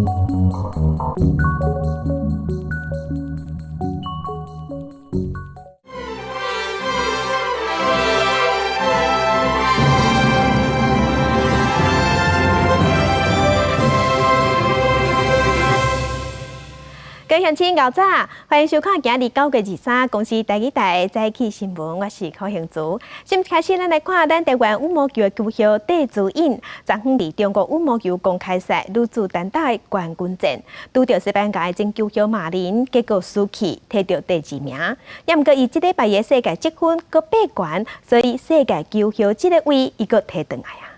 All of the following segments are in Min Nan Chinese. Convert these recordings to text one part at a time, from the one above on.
各位鄉親𠢕早，歡迎收看今日9月23公視台語台早起新聞，我是柯杏珠。先開始，咱來看咱台灣羽毛球的球后戴資穎，昨昏佇中國羽毛球公開賽女子單打的冠軍戰，拄著西班牙的前球后馬林，結果輸去，提著第二名。也毋過伊這禮拜的世界積分閣爬懸，所以世界球后這个位伊閣提轉來啊。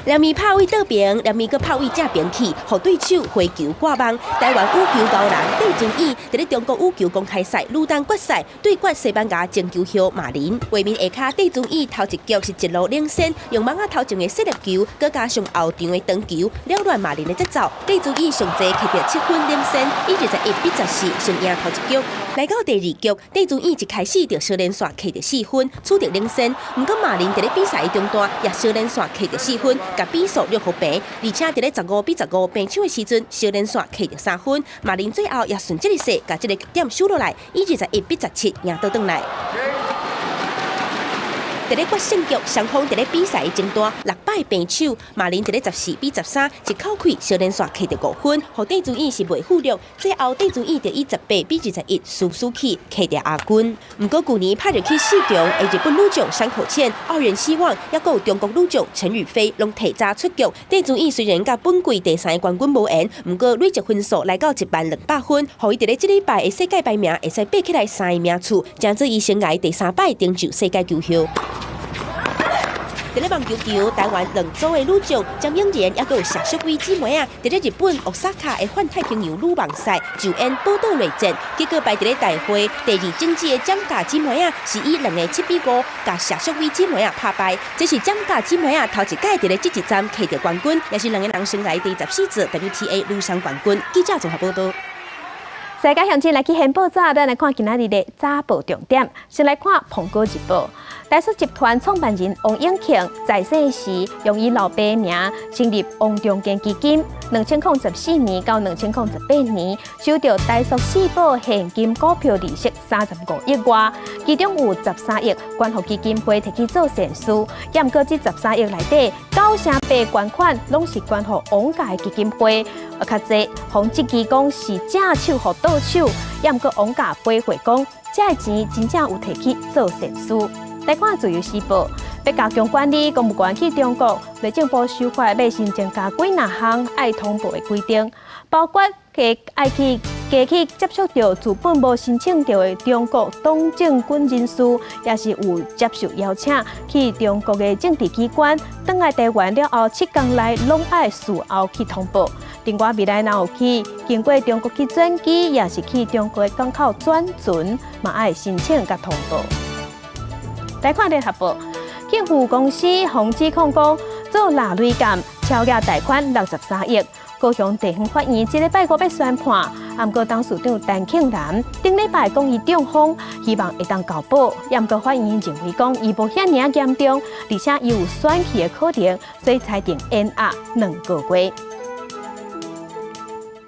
兩面拍位倒平，兩面閣拍位正平去，予對手回球掛網。台灣羽球高人戴資穎，佇咧中國羽球公開賽女單決賽對決西班牙前球后馬林。畫面下跤，戴資穎頭一局是一路領先，用網仔頭前的細粒球，閣加上後場的長球，擾亂馬林的節奏。戴資穎上濟摕著7分領先，以21比14先贏頭一局。來到第二局，戴資穎一開始就雙連線摕著4分，取得領先。毋過馬林佇咧比賽中段也雙連線摕著四分，共比數約予平，而且佇咧15比15平手的時陣，雙連線摕著3分，馬林最後也順這个勢，共這个局點收落來，以21比17贏倒轉來。佇咧決勝局，雙方佇咧比賽中段六擺平手，馬林佇咧14比13一口氣雙連線摕著5分，予戴資穎是袂付力。最後戴資穎就以18比21輸輸去，摕著亞軍。毋過舊年拍入去四強的日本女將山口茜、奧原希望，抑閣有中國女將陳雨菲，攏提早出局。戴資穎雖然佮本季第三个冠軍無緣，毋過累積分數來到10,200分，予伊佇咧這禮拜的世界排名會使爬起來三个名次，成做伊生涯第三擺成就世界球后。佇咧網球場，台灣兩組的女將詹詠然，抑閣有謝淑薇姊妹仔，佇咧日本奧薩卡的泛太平洋女網賽上演寶島內戰，結果排佇咧大會第二種子的蔣家姊妹仔，是以2-7比5，共謝淑薇姊妹仔拍敗。這是蔣家姊妹仔頭一擺佇咧這一站摕著冠軍，也是兩个人生涯第14座 WTA 女雙冠軍。記者綜合報導。世界鄉親來去掀報紙，咱來看今仔日的早報重點。先來看《蘋果日報》。台塑集團創辦人王永慶在世時，用伊老爸名成立王中建基金，2014年到2018年，收著台塑四寶現金股票利息35億外，其中有13億捐予基金會提去做善事。也毋過這十三億內底，9成8捐款攏是捐予王家的基金會，啊較濟，予質疑講是正手予倒手。也毋過王家回回講，這个錢真正有提去做善事。來看《自由時報》，欲加強管理公務員去中國，內政部修法欲新增加幾若項愛通報的規定，包括加愛去加去接觸著資本無申請著的中國黨政軍人士，抑是有接受邀請去中國的政治機關，轉來台灣了後7天內攏愛事後去通報。另外，未來若有去經過中國去轉機，抑是去中國的港口轉船，嘛愛申請佮通報。來看聯合報，慶富公司予指控講做抐鐳監超額貸款63億，高雄地方法院這禮拜五欲宣判，毋過董事長陳慶南頂禮拜講伊中風，希望會當交保，也毋過法院認為講伊無遐爾仔嚴重，而且伊有選去的可能，所以裁定延押2個月。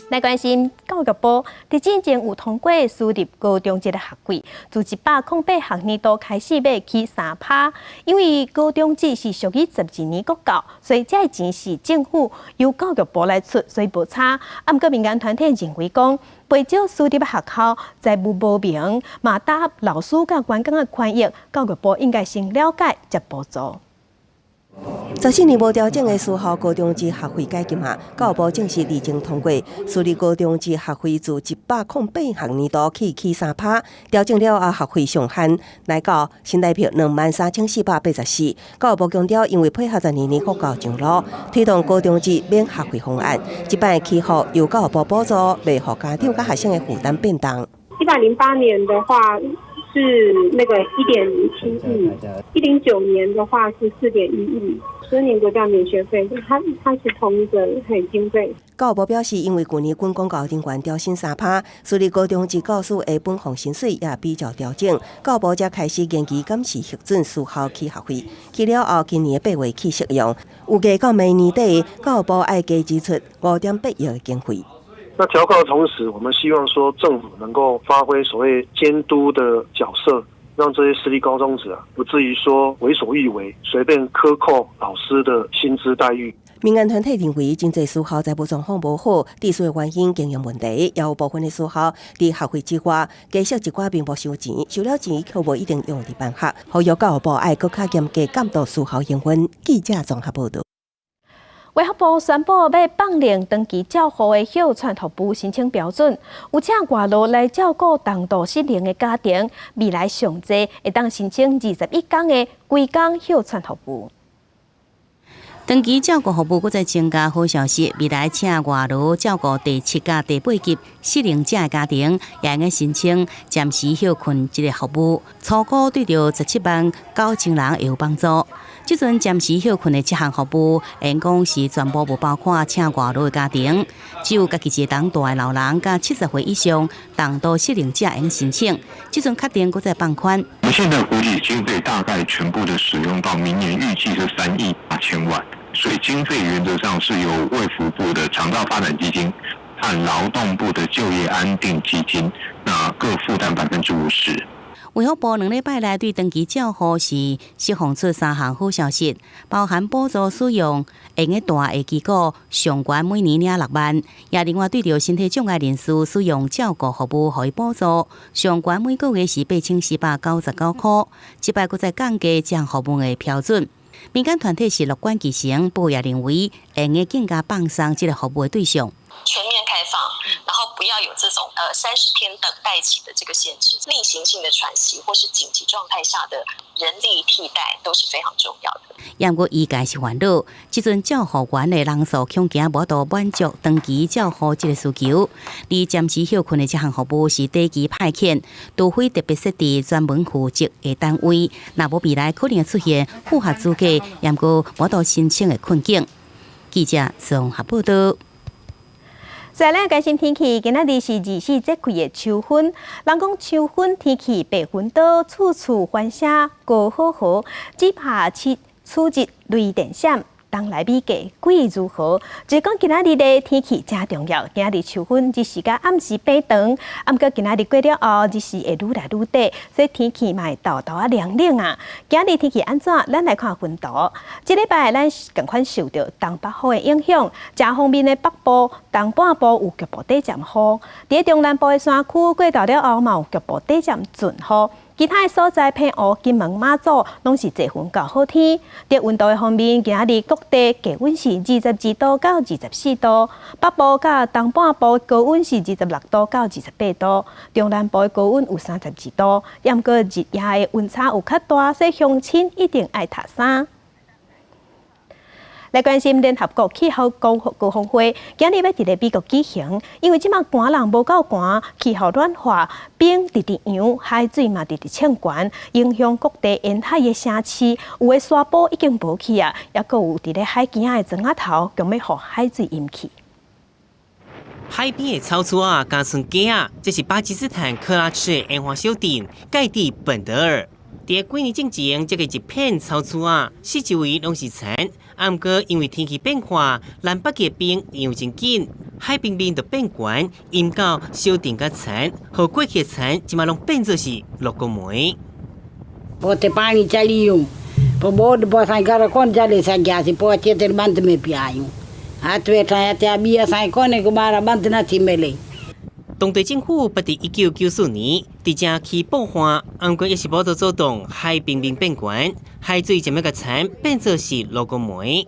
來關心教育部，佇進前有通過私立高中這个學費，自108學年度開始欲起3趴。因為高中職是屬於12年國教，所以這个錢是政府由教育部來出，所以無差。啊，毋過民間團體認為講，袂少私立學校財務無明，嘛打壓老師佮員工的權益，教育部應該先了解才補助。14年無調整的私校高中職學費解禁啊！教育部正式擬定通過，私立高中職學費自108學年度起起3趴，調整了後學費上限來到新台幣23,484。教育部強調，因為配合十二年國教上路，推動高中職免學費方案，這擺起幅由教育部補助，袂予家長佮學生的負擔變重。108年的話，是那個1.7億，109年的話是4.1億，十年國教免學費，它是同一個經費。教育部表示，因為舊年軍公教人員調薪3趴，私立高中職教師的本俸薪水也比照調整。教育部才開始研究監視核准私校起學費，起了後，今年八月起適用，預計到明年底，教育部愛加支出5.8億的經費。那調高的同時，我們希望說政府能夠發揮所謂監督的角色，讓這些私立高中職啊，不至於說為所欲為，隨便克扣老師的薪資待遇。民間團體認為，真濟私校財務狀況無好，致數的原因經營問題，也有部分的私校佇學費之外，加設一寡名目收錢，收了錢卻無一定用佇辦學，呼籲教育部愛閣較嚴格監督私校營運。記者綜合報道。衛福部宣布欲放寬長期照護的歇疲服務申請標準，有請外勞來照顧重度失能的家庭，未來上濟會當申請21工的規工歇疲服務。長期照顧服務閣再增加好消息，未來請外勞照顧第七佮第八級失能者的家庭，也會用申請暫時歇睏這個服務，初估對著17萬9千人會有幫助。這陣暫時歇睏的這項服務，會講是全部無包括請外勞的家庭，只有家己一個人蹛的老人佮70歲以上重度失能者會用申請。這陣確定閣再放寬。我們現在估計經費大概全部的使用到明年預計是3億8千萬，所以經費原則上是由衛福部的長照發展基金和勞動部的就業安定基金，那各負擔50%。衛福部兩禮拜來對長期照護是釋放出三項好消息，包含補助使用會用大的機構上懸每年領6萬，也另外對著身體障礙人士使用照顧服務予伊補助，上懸每個月是8499塊，這擺閣再降低這項服務的標準。民間團體是樂觀其成，不過也認為會用更加放鬆這個服務的對象。全面開放，然後不要有這種30天等待期的這個限制，例行性的喘息或是緊急狀態下的人力替代都是非常重要的。不過醫界是煩惱，這陣照護員的人數恐驚無度滿足長期照護這個需求。而暫時歇睏的這項服務是短期派遣，除非特別設置專門負責的單位，若無未來可能會出現符合資格，毋過無度申請的困境。記者綜合報道。再來關心天氣，今仔日是二十四節氣的秋分。人講秋分天氣白雲多，處處歡聲歌好和，只怕初初日雷電閃，冬來米價貴如何？就講今仔日的天氣誠重要。今仔日秋分日時佮暗時變長，毋過今仔日過了後，日時會愈來愈短，所以天氣嘛會沓沓仔涼冷啊。今仔日天氣按怎？咱來看雲圖。這禮拜咱仝款受著東北風的影響，誠方便的北部、東半部有局部短暫雨，佇中南部的山區過晝了後嘛有局部短暫陣雨。其他的所在，澎湖、金門、馬祖，攏是濟雲到好天。佇溫度的方面，今仔日各地低溫是22度到24度，北部佮東半部高溫是26度到28度，中南部的高溫有32度。毋過日夜的溫差有較大，所以鄉親一定愛疊衫。來關心聯合國氣候高高峰會，今日欲佇咧美國舉行，因為這馬寒人無夠寒，氣候暖化，冰直直溶，海水嘛直直衝懸，影響各地沿海的城市，有的沙埔已經無去啊，抑閣有佇咧海墘仔的磚仔頭，強欲予海水淹去。海邊的草厝仔，加賰雞仔，這是巴基斯坦克拉赤的沿海小鎮蓋蒂本德爾。佇幾年之前，這個一片草厝仔，四周圍攏是田。啊，毋過因為天氣變化，南北極冰融真緊，海平面就變懸，淹到小鎮佮田，予過去的田，這馬攏變做是鹿谷梅。 પોતે પાણી ચડી ગયું તો બોર્ડ બસ ઘર કોણ ચાલી શક્યા છે પહોંચે તે બંધ મેં પ્યાયું હાથ વેઠા ત્યાં બી અસાં કોને કે મારા બંધ નથી મેલે。當地政府捌佇1994年佇遮起布岸，毋過抑是無度阻擋海平面變懸，海水漸欲共田變做是鹿谷梅。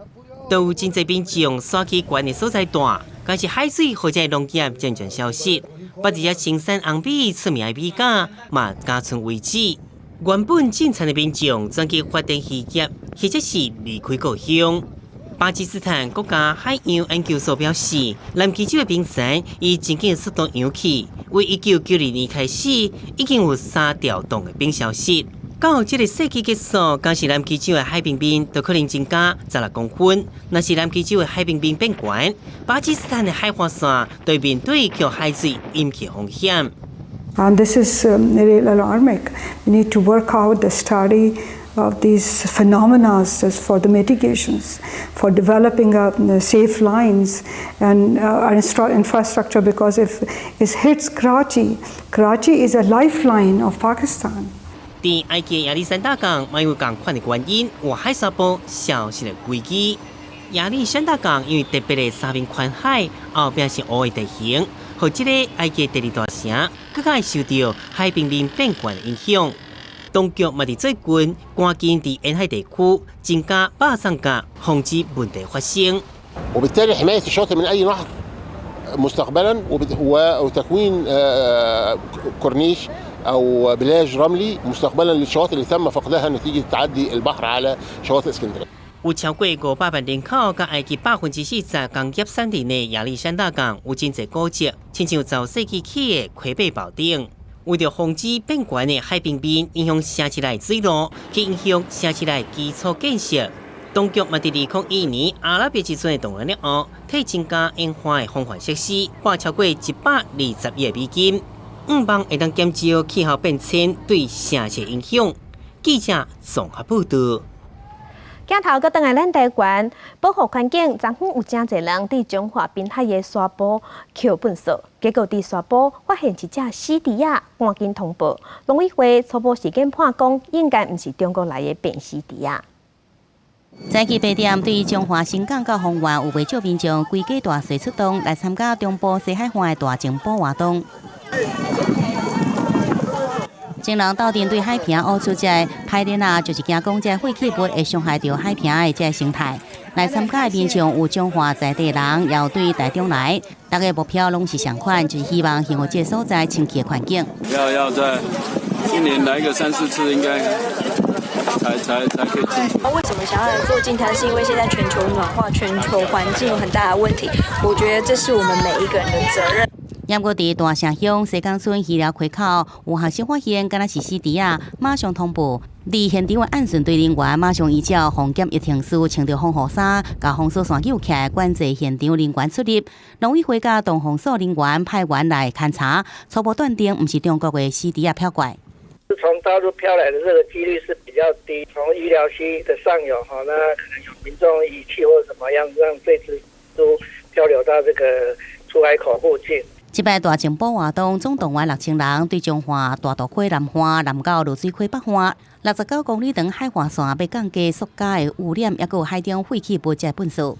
都有真濟民眾徙去懸的所在蹛，但是海水予這農業漸漸消失。捌佇遮生產紅米出名的米甲嘛，加賰危機。原本種田的民眾轉去發展漁業，或者是離開故鄉。巴基斯坦國家海洋研究所表示，南極洲的冰層以真緊速度融去，為1992年開始，已經有三條凍的冰消失。到這个世紀結束，敢是南極洲的海平面就可能增加16公分。若是南極洲的海平面變懸，巴基斯坦的海岸線就面對予海水淹去風險。 And this is really alarming. We need to work out the study of these phenomena for the mitigations, for developing safe lines and infrastructure, because if it hits Karachi, Karachi is a lifeline of Pakistan. 佇埃及亞歷山大港，嘛有仝款的原因，有海沙埔消失的危機。亞歷山大港因為特別的三面環海，後壁是湖的地形，予這個埃及第二大城，閣較會受著海平面變懸的影響。當局嘛佇最近趕緊佇沿海地區增加肉送架，防止問題發生。 وبالتالي حماية الشاطئ من أي نهر مستقبلا وتكوين كورنيش أو بلاج رملي مستقبلا للشواطئ اللي تم فقدها نتيجة تعدي البحر على شواطئ اسكندرية. 有超過500萬人口，佮埃及40%工業產地的亞歷山大港有真濟古蹟，親像10世紀起的魁貝堡等。為著防止變懸的海平面影響城市內水路，去影響城市內基礎建設。當局嘛佇2001年阿拉伯之春的動亂了後，替增加沿岸的防範設施，撥超過120億美金，向望會當減少氣候變遷對城市影響。記者綜合報導。鏡頭閣轉來咱台灣，保護環境，昨昏有誠濟人佇彰化濱海的沙埔抾糞埽，結果佇沙埔發現一隻死豬仔，趕緊通報。農委會初步時間判講，應該毋是中國來的病死豬仔。早起8點，對彰化新港到豐原有袂少民眾規家大細出動來參加中部西海岸的大靜保活動。眾人鬥陣對海坪挖出這个歹鏈仔，就是驚講這廢棄物會傷害著海坪的這个生態。來參加的民眾有彰化在地人，也有對台中來，逐家目標攏是仝款，就是希望還予這个所在清潔的環境。要在一年來個三四次，應該才可以清楚。為什麼想要來做淨灘？是因為現在全球暖化、全球環境有很大的問題，我覺得這是我們每一個人的責任。毋過佇大城鄉西港村魚寮溪口，有學生發現，敢若是死豬仔，馬上通報。佇現場的岸巡隊人員馬上依照防檢疫程序，穿著防護衫，共封鎖線揪起來，管制現場人員出入。農委會佮動防所人員派員來勘查，初步斷定毋是中國的死豬仔飄過來。從大陸飄來的這個幾率是比較低，從魚寮溪的上游哈，那可能有民眾遺棄或怎麼樣，讓這隻豬漂流到這個出海口附近。這擺大靜保活動總動員6000人，對彰化大肚溪南岸、南到濁水溪北岸69公里長海岸線，欲降低塑膠的污染，抑閣有海中廢棄物這糞埽。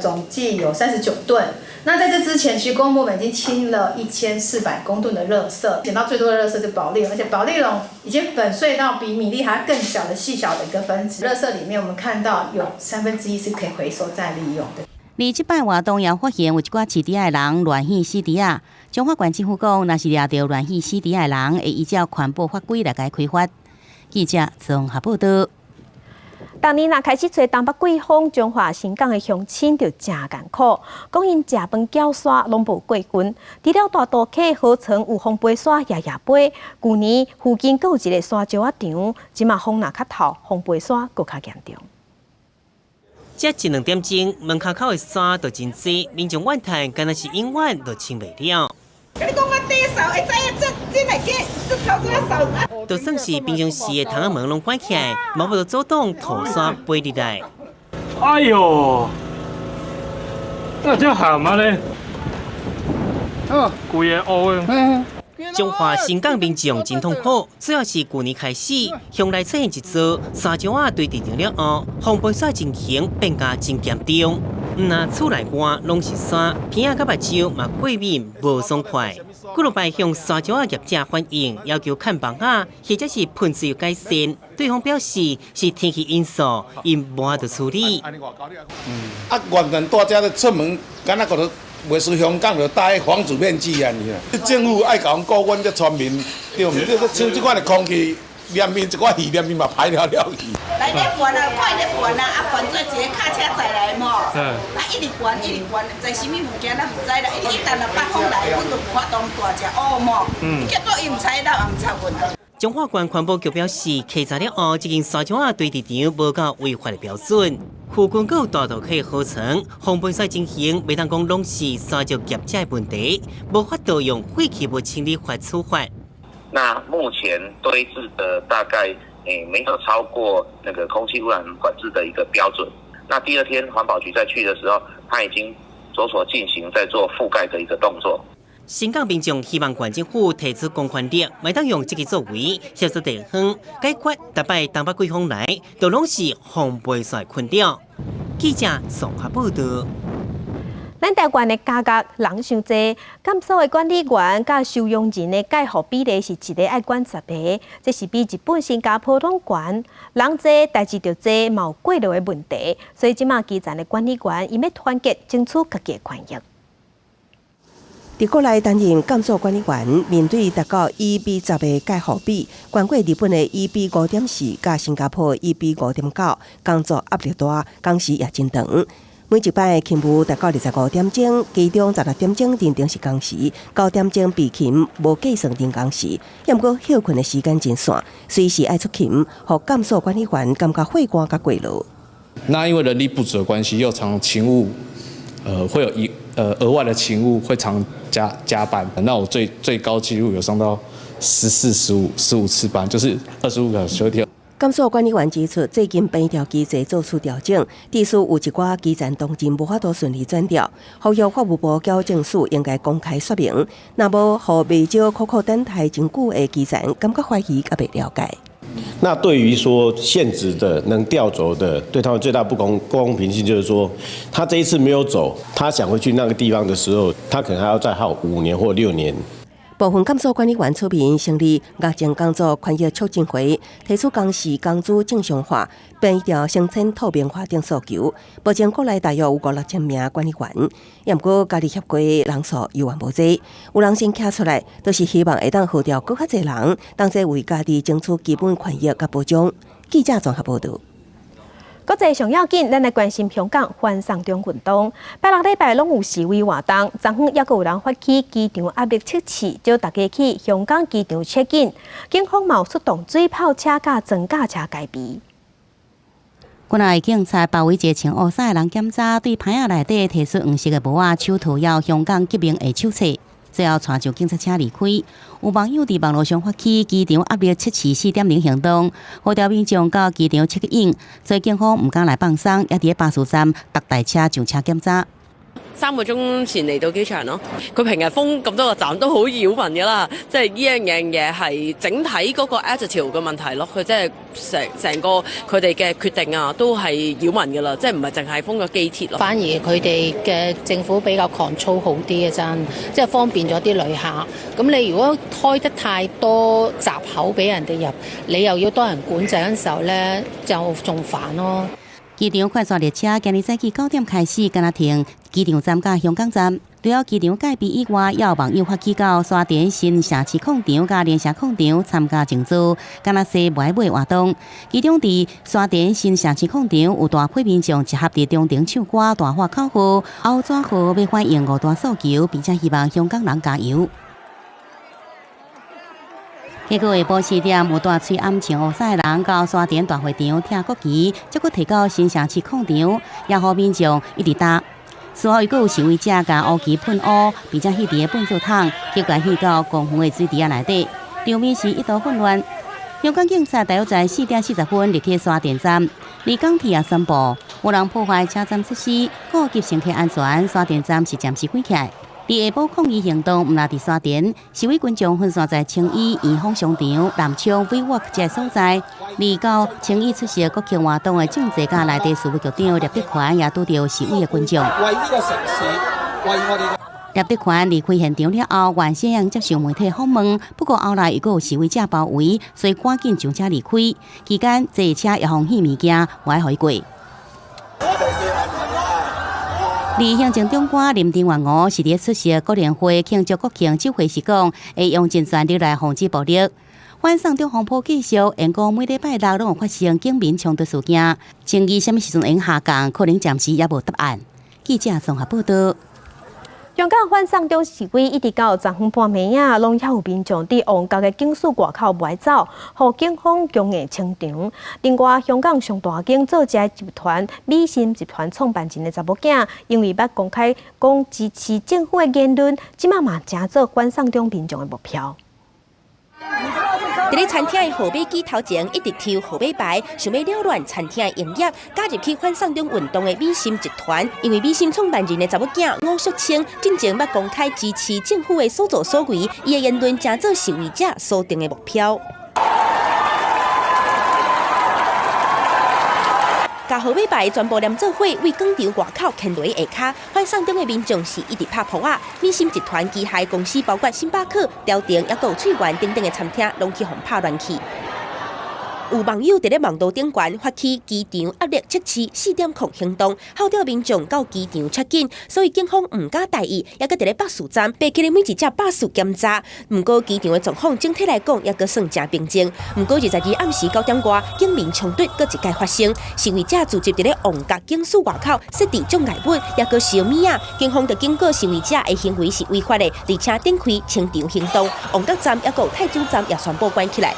總計有39噸。那在這之前，其實公部門已經清了1400公噸的垃圾，撿到最多的垃圾是保麗龍，而且保麗龍已經粉碎到比米粒還更小的細小的一個分子。垃圾裡面，我們看到有1/3是可以回收再利用的。而這擺活動也發現有一寡飼豬仔的人亂棄死豬仔。彰化縣政府講，若是掠著亂棄死豬仔的人，會依照環保法規來共伊開罰。記者綜合報導。逐年若開始吹東北季風，彰化新港的鄉親就誠艱苦，講𪜶食飯攪沙攏無過分。除了大肚溪河床有風飛沙夜夜飛，舊年附近閣有一個沙石仔場，這馬風若較透，風飛沙閣較嚴重。這一兩點鐘，門跤口的沙就真濟，民眾怨嘆，敢若是永遠都清袂了。共你講我打掃會知影這真會假，這頭這掃。就算是平常時的窗仔門攏關起來，嘛無法度阻擋土沙飛入來。哎喲，這遮鹹啊咧！哦，規个烏的。彰化新港民眾真痛苦，主要是舊年開始，鄉內出現一座沙石仔堆積了後，風飛沙情形變甲真嚴重。毋但厝內外攏是沙，鼻仔佮目睭嘛過敏無爽快。幾落擺向沙石仔業者反映，要求崁網仔或者是噴水改善，對方表示是天氣因素，𪜶無法度處理。啊，原來蹛遮咧出門，敢若閣著袂輸香港，就戴防水面具按呢。政府愛共阮顧阮這村民，對毋？你像這款的空氣，連面一寡魚，連面嘛歹了了去。來咧運啊，快咧運啊，啊運做一个卡車載來無？啊，一直運，一直運，毋知啥物物件，咱毋知啦。一旦若北風來，阮就無法度大隻烏無。結果伊毋採咱，也毋插阮。彰化縣環保局表示，稽查了後，這間沙石仔堆置場無到違法的標準，附近閣有大道客河層，防糞埽情形，袂當講攏是沙石業者的問題，無法度用廢棄物清理法處罰。那目前堆置的大概沒有超過那個空氣污染管制的一個標準。那第二天環保局再去的時候，他已經着手進行在做覆蓋的一個動作。新港民眾希望縣政府提出公權力，袂當用這個作為協助地方解決，逐擺東北季風來，都攏是防糞埽困擾。記者綜合報道。咱台灣的家教人傷濟，監所的管理員佮收容人的介護比例是一个愛管十个，這是比日本、新加坡攏懸。人濟代誌就濟，嘛有過勞的問題，所以這馬基層的管理員伊欲團結，爭取家己的權益。佇國內擔任監所管理員，面對達到1比10的介護比，懸過日本的1比5.4，佮新加坡1比5.9，工作壓力大，工時也真長。每一擺勤務達到25點鐘，其中16點鐘認定是工時，9點鐘備勤無計算認工時。毋過歇睏的時間真散，隨時愛出勤，予監所管理員感覺血汗佮過勞。那因為人力不足的關係，又常勤務，會有一額外的勤務會常加班。那我最最高紀錄有上到14、15次班，就是25個小時一天。監所管理員指出，最近平調機制做出調整，致使有一寡基層同仁無法度順利轉調，呼籲法務部矯正署應該公開說明，若無予袂少苦苦等待真久的基層感覺懷疑佮袂了解。那對於說現職的能調走的，對他們最大不公平性就是說，他這一次沒有走，他想回去那個地方的時候，他可能還要再耗5年或6年。部分監所管理員出面成立額前工作權益促進會，提出工時工資正常化、平調升遷透明化等訴求。目前國內大約有五六千名管理員，也毋過加入協會人數猶原無濟。有人先站出來，都是希望會當號召閣較濟人，同齊為家己爭取基本權益佮保障。記者綜合報導。國際上要緊，咱來關心香港反送中運動。拜六禮拜攏有示威活動，昨昏猶閣有人發起機場壓力測試，召大家去香港機場 check in。警方嘛有出動水炮車佮裝甲車戒備。國內警察包圍一個穿烏衫的人檢查，對牌仔內底提出黃色的帽仔、手套，猶香港革命的手冊。最後𤆬上警察車離開。有網友佇網路上發起機場壓力測試4.0行動，呼召民眾到機場 check in，所以警方毋敢來放鬆，也佇巴士站逐台車上車檢查。 3個鐘前嚟到機場咯，佢平日封咁多個站都好擾民㗎啦，即係呢一樣嘢係整體嗰個 attitude 嘅問題咯，佢即係成成個佢哋嘅決定啊，都係擾民㗎啦，即係唔係淨係封個機鐵咯。反而佢哋嘅政府比較 control 好啲嘅真，即係方便咗啲旅客。咁你如果開得太多閘口俾人哋入，你又要多人管制嗰陣時候咧，就仲煩咯。機場快線列車今日早起9點開始，敢若停機場站佮香港站。除了機場戒備以外，也有網友發起到沙田新城市廣場佮連城廣場參加靜坐，敢若說無愛買活動。其中佇沙田新城市廣場有大批民眾集合佇中庭唱歌、大喊口號、拗紙號，欲反映五大訴求，並且希望香港人加油。結果下晡4點，有大喙暗穿烏衫的人到沙田大會場拆國旗，才閣提到新城市廣場，也予民眾一直打。事後，又閣有示威者共烏旗噴烏，並且棄佇个糞掃桶，結果去到公園的水池仔內底，場面是一度混亂。香港警察大約在4點40分入去沙田站，而港鐵也宣布，有人破壞車站設施，顧及乘客安全，沙田站是暫時關起來。佇下晡抗議行動，毋但佇沙田，示威群眾分散在青衣、圓方商場、南昌、威沃這个所在。而到青衣出席國慶活動的政界佮內地事務局長聶德權也拄著示威的群眾。為呢個城市，為我哋。聶德權離開現場了後，原先會接受媒體訪問，不過後來又閣有示威者包圍，所以趕緊上車離開。期間，這車也予掷物件，無愛予伊過。而行政長官林鄭月娥是佇出席國聯會慶祝國慶酒會時講，會用盡全力來防止暴力。反送中風波繼續，因講每禮拜六攏有發生警民衝突事件，爭議啥物時陣會下降，可能暫時猶無答案。記者綜合報導。香港反送中示威一直到昨昏半暝仔，攏猶有民眾佇旺角的警署外口無愛走，予警方強硬清場。另外，香港上大間做食集團美心集團創辦人的查某囝，因為捌公開講支持政府的言論，這馬嘛成做反送中民眾的目標。佇咧餐廳的號碼機頭前一直抽號碼牌，想欲擾亂餐廳的營業。加入去反送中運動的美心集團，因為美心創辦人的查某囝伍淑清，進前捌公開支持政府的所作所為，伊的言論成做示威者鎖定的目標。共號碼牌全部黏做伙，對廣場外口牽落下跤。反送中的民眾是一直拍噗仔。美心集團旗下公司包括星巴克、朝廷，抑閣有翠園等等的餐廳，攏去予拍亂去。有網友佇咧網路頂懸發起機場壓力測試4.0行動，號召民眾到機場 check in，所以警方毋敢大意，抑閣佇咧巴士站爬起咧每一隻巴士檢查。毋過機場的狀況整體來講，抑閣算誠平靜。毋過22暗時9點外，警民衝突閣一擺發生，示威者聚集佇咧旺角警署外口設置障礙物，抑閣燒物仔，警方就警告示威者的行為是違法的，而且展開清場行動。旺角站抑閣有太子站也全部關起來。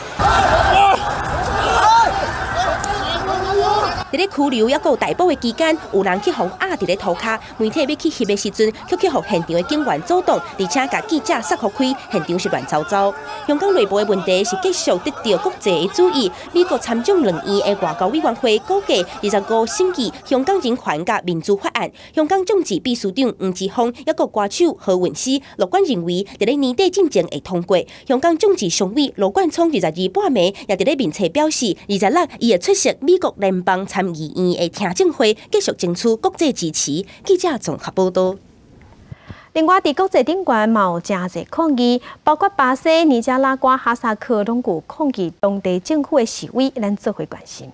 佇咧拘留抑閣有逮捕的期間，有人去予壓佇咧塗跤，媒體欲去翕的時陣，卻去予現場的警員阻擋，而且共記者殺予開，現場是亂糟糟。香港內部的問題是繼續得到國際的注意。美國參眾兩院的外交委員會估計25審議香港人權佮民主法案。香港眾志秘書長黃之鋒，抑閣歌手何韻詩樂觀認為，佇咧年底進前會通過。香港眾志常委羅冠聰22半暝也佇咧面冊表示，26伊會出席美國聯邦參議院的聽證會，繼續爭取國際支持。記者綜合報道。另外，佇國際頂懸嘛有誠濟抗議，包括巴西、尼加拉瓜、哈薩克攏有抗議當地政府的示威，咱做伙關心。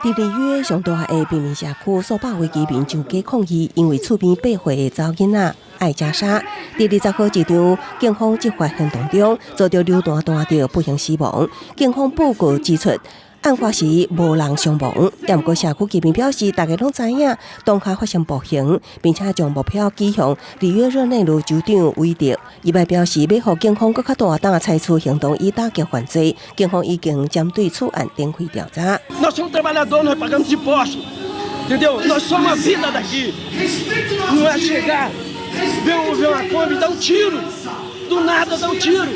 佇里約上大的貧民社區，數百位居民上街抗議，因為厝邊8歲的查某囡仔愛食沙，佇20號一場警方執法行動中，遭著流彈彈著不幸死亡。警方報告指出，案發時無人傷亡，也毋過社區居民表示，大家攏知影當下發生暴行，並且將目標指向里約熱內盧州長韋德。伊嘛表示，欲予警方閣較大膽採取行動以打擊犯罪。警方已經針對此案展開調查。 Nós somos trabalhadores, nós pagamos impostos, entendeu? Nós somos a vida daqui. Não é chegar, ver uma Kombi e dar um tiro, do nada dar um tiro.